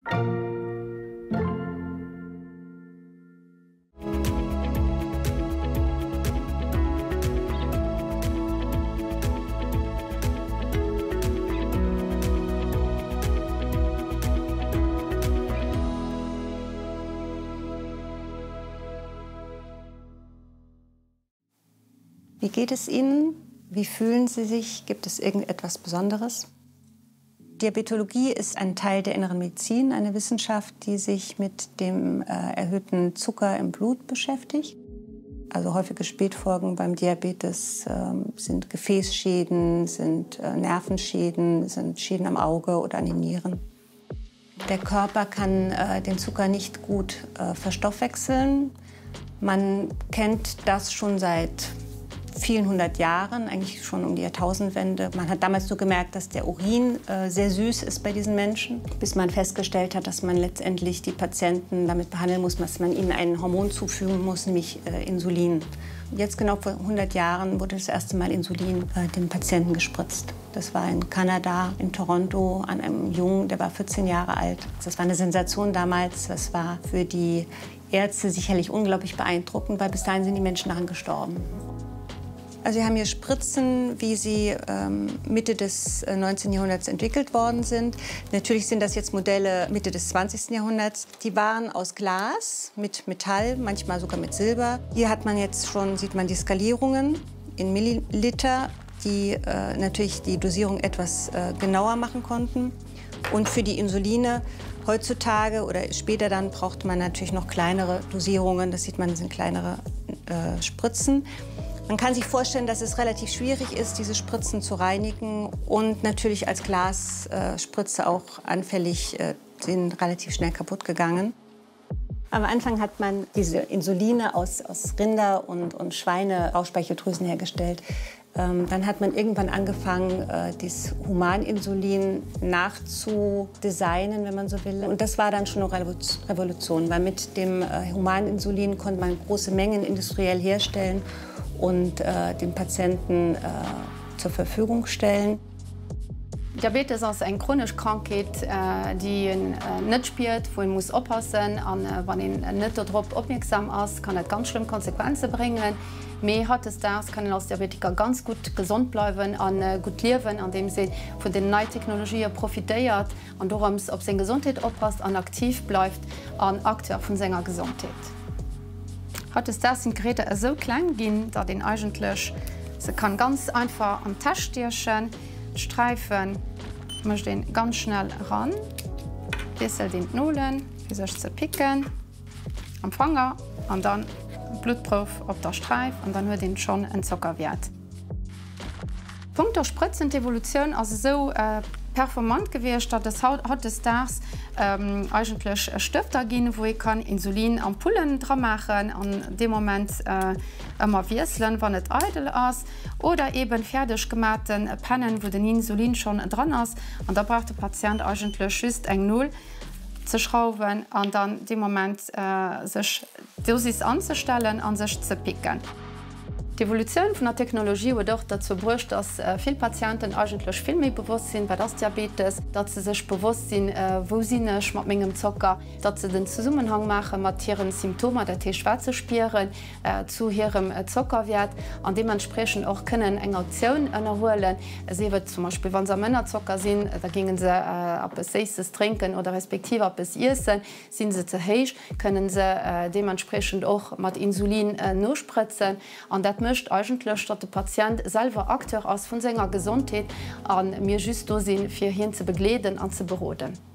Wie geht es Ihnen? Wie fühlen Sie sich? Gibt es irgendetwas Besonderes? Diabetologie ist ein Teil der inneren Medizin, eine Wissenschaft, die sich mit dem äh, erhöhten Zucker im Blut beschäftigt. Also häufige Spätfolgen beim Diabetes äh, sind Gefäßschäden, sind äh, Nervenschäden, sind Schäden am Auge oder an den Nieren. Der Körper kann äh, den Zucker nicht gut äh, verstoffwechseln. Man kennt das schon seit vielen hundert Jahren, eigentlich schon um die Jahrtausendwende. Man hat damals nur gemerkt, dass der Urin äh, sehr süß ist bei diesen Menschen, bis man festgestellt hat, dass man letztendlich die Patienten damit behandeln muss, dass man ihnen ein Hormon zufügen muss, nämlich äh, Insulin. Jetzt genau vor 100 Jahren wurde das erste Mal Insulin äh, dem Patienten gespritzt. Das war in Kanada, in Toronto, an einem Jungen, der war 14 Jahre alt. Das war eine Sensation damals. Das war für die Ärzte sicherlich unglaublich beeindruckend, weil bis dahin sind die Menschen daran gestorben. Also wir haben hier Spritzen, wie sie ähm, Mitte des 19. Äh, Jahrhunderts entwickelt worden sind. Natürlich sind das jetzt Modelle Mitte des 20. Jahrhunderts. Die waren aus Glas mit Metall, manchmal sogar mit Silber. Hier hat man jetzt schon, sieht man die Skalierungen in Milliliter, die äh, natürlich die Dosierung etwas äh, genauer machen konnten. Und für die Insuline heutzutage oder später dann braucht man natürlich noch kleinere Dosierungen. Das sieht man, sind kleinere äh, Spritzen. Man kann sich vorstellen, dass es relativ schwierig ist, diese Spritzen zu reinigen und natürlich als Glasspritze auch anfällig äh, sind relativ schnell kaputt gegangen. Am Anfang hat man diese Insuline aus, aus Rinder- und, und Schweine-Bauchspeicheldrüsen hergestellt. Ähm, dann hat man irgendwann angefangen, äh, dieses Humaninsulin nachzudesignen, wenn man so will. Und das war dann schon eine Revolution, weil mit dem äh, Humaninsulin konnte man große Mengen industriell herstellen und äh, den Patienten zur Verfügung stellen. Diabetes ass eng chronesch Krankheet, déi een net spiert, wou een muss oppassen an wann een net dodrop opmierksam ass, kann dat ganz schlëmm Konsequenze bréngen. Mee hautdesdaags kann een als Diabetiker ganz gutt gesond bleiwen a gutt liewen, andeems ee vun den nei Technologië profitéiert an dorëms op seng Gesondheet oppasst an aktiv bleift an Acteur vun senger Gesondheet. Hautdesdaags sinn d'Geräter esou kleng ginn, datt een eigentlech se kann ganz einfach an d'Täsch stiechen. D'Sträife mécht een ganz schnell eran, wiesselt een d'Nolen fir sech ze picken am Fanger an dann d'Bluttprouf op der Sträif an dann huet een schonn en Zockerwäert. Punkto Sprëtzen, d'Evolutioun ass esou performant gewiescht, datt es hautdesdaags eigentlech Stëfter ginn, wou ee kann Insulin-Ampullen dramaachen an dee Moment ëmmer wiesselen, wann et eidel ass, oder eeben fäerdeg gemaate Pennen, wou den Insulin schonn dran ass an da brauch de Patient eigentlech just eng Nol ze schrauwen an dann dee Moment sech d'Dosis anzestellen a sech ze picken. D'Evolutioun vun der Technologie huet och derzou bruecht, dass vill Patienten eigentlech vill méi bewosst sinn, wat ass Diabetes, datt se sech bewosst sinn, wou sinn ech mat mengem Zocker, datt se den Zesummenhang maache mat hiren Symptomer, dat heescht wat se spieren zu hirem Zockerwäert an deementspriechend och kënnen eng Aktioun ënnerhuelen, sief et zum Beispill wa se am Ënnerzocker sinn, da géinge se eppes Séisses drénken oder respektiv eppes iessen. Sinn se ze héich, kënnen se deementspriechend och mat Insulin nosprëtzen. An dat mécht eigentlech, datt de Patient selwer Acteur ass vun senger Gesondheet a mir just do sinn, fir hien ze begleeden an ze beroden.